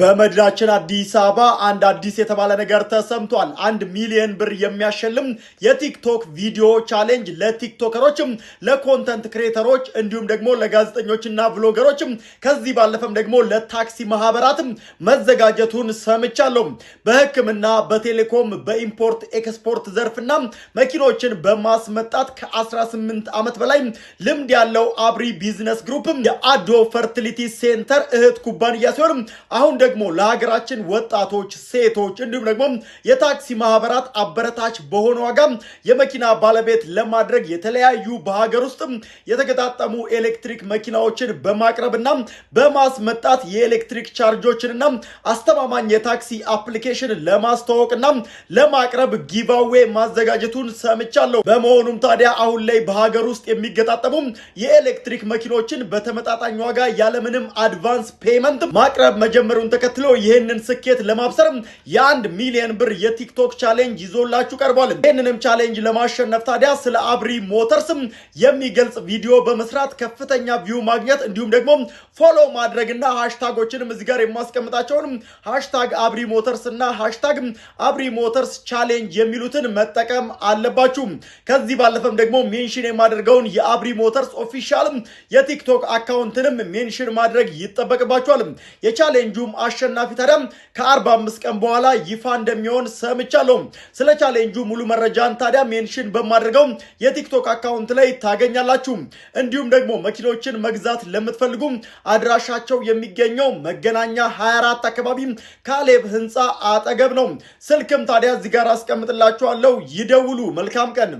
በመዲናችን አዲስ አበባ አንድ አዲስ የተባለ ነገር ተሰምቷል። 1 ሚሊዮን ብር የሚያሸልም የቲክቶክ ቪዲዮ ቻሌንጅ ለቲክቶከሮችም፣ ለኮንተንት ክሬተሮች እንዲሁም ደግሞ ለጋዜጠኞችና vlogger ኦችም ከዚህ ባለፈም ደግሞ ለታክሲ ማህበራትም መዘጋጀቱን ሰምቻለሁ። በሕክምና፣ በቴሌኮም፣ በ import export ዘርፍና መኪኖችን በማስመጣት ከ18 ዓመት በላይ ልምድ ያለው አብሪ ቢዝነስ ግሩፕ የአዶ ፈርቲሊቲ ሴንተር እህት ኩባንያ ሲሆን አሁን ደግሞ ለሀገራችን ወጣቶች፣ ሴቶች እንዲሁም ደግሞ የታክሲ ማህበራት አበረታች በሆነ ዋጋ የመኪና ባለቤት ለማድረግ የተለያዩ በሀገር ውስጥ የተገጣጠሙ ኤሌክትሪክ መኪናዎችን በማቅረብና በማስመጣት የኤሌክትሪክ ቻርጆችንና አስተማማኝ የታክሲ application ለማስተዋወቅና ለማቅረብ giveaway ማዘጋጀቱን ሰምቻለሁ። በመሆኑም ታዲያ አሁን ላይ በሀገር ውስጥ የሚገጣጠሙ የኤሌክትሪክ መኪኖችን በተመጣጣኝ ዋጋ ያለምንም advance payment ማቅረብ መጀመሩን ተከትሎ ይህንን ስኬት ለማብሰር የ1 ሚሊዮን ብር የቲክቶክ challenge ይዞላችሁ ቀርቧል። ይህንንም challenge ለማሸነፍ ታዲያ ስለ አብሪ ሞተርስ የሚገልጽ ቪዲዮ በመስራት ከፍተኛ view ማግኘት እንዲሁም ደግሞ follow ማድረግና hashtag ኦችንም እዚህ ጋር የማስቀምጣቸውን #አብሪ ሞተርስ እና #አብሪ ሞተርስ challenge የሚሉትን መጠቀም አለባችሁ። ከዚህ ባለፈም ደግሞ mention የማደርገውን የአብሪ ሞተርስ official የቲክቶክ account ንም mention ማድረግ ይጠበቅባችኋል። የ challenge ኡም አሸናፊ ታዲያ ከ45 ቀን በኋላ ይፋ እንደሚሆን ሰምቻለሁ። ስለ ቻሌንጁ ሙሉ መረጃን ታዲያ mention በማደርገው የቲክቶክ account ላይ ታገኛላችሁ። እንዲሁም ደግሞ መኪኖችን መግዛት ለምትፈልጉ አድራሻቸው የሚገኘው መገናኛ 24 አካባቢ ካሌብ ህንፃ አጠገብ ነው። ስልክም ታዲያ እዚህ ጋር አስቀምጥላችኋለሁ። ይደውሉ። መልካም ቀን።